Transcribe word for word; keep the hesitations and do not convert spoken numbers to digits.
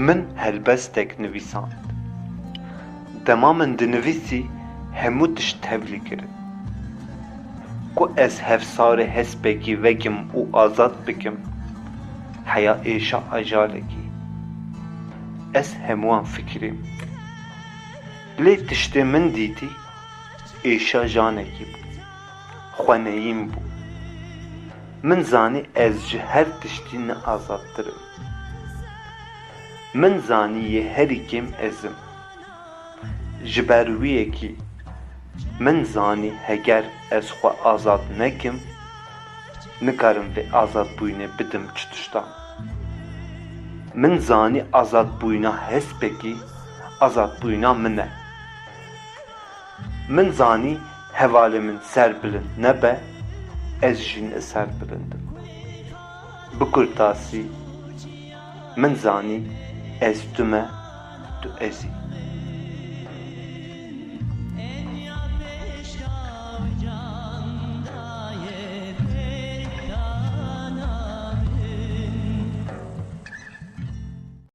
Min helbestek nivîsand. Dema min dinivîsî, hemû tişt tevlî kirin. Ku ez hevsarê hespekî vekim û azad bikim, heya êşa ajalekî. Ez hemûyan fikirîm. Lê tiştê min dîtî, êşa janekî bû. Xweneyîn bû. Min zanî ez ji her tiştî ne azadtir im. Min zanî yê herî kêm ez im. Ji ber wî yekî min zanî heger ez xwe azad nekim, nikarim vê azadbûyînê bidim çi tiştan. Min zanî azadbûyîna hespekî azadbûyîna min e. Min zanî hevalê min serbilind nebe, ez jî ne serbilind im. Bi kurtasî, min zanî ez tu me, tu ez î.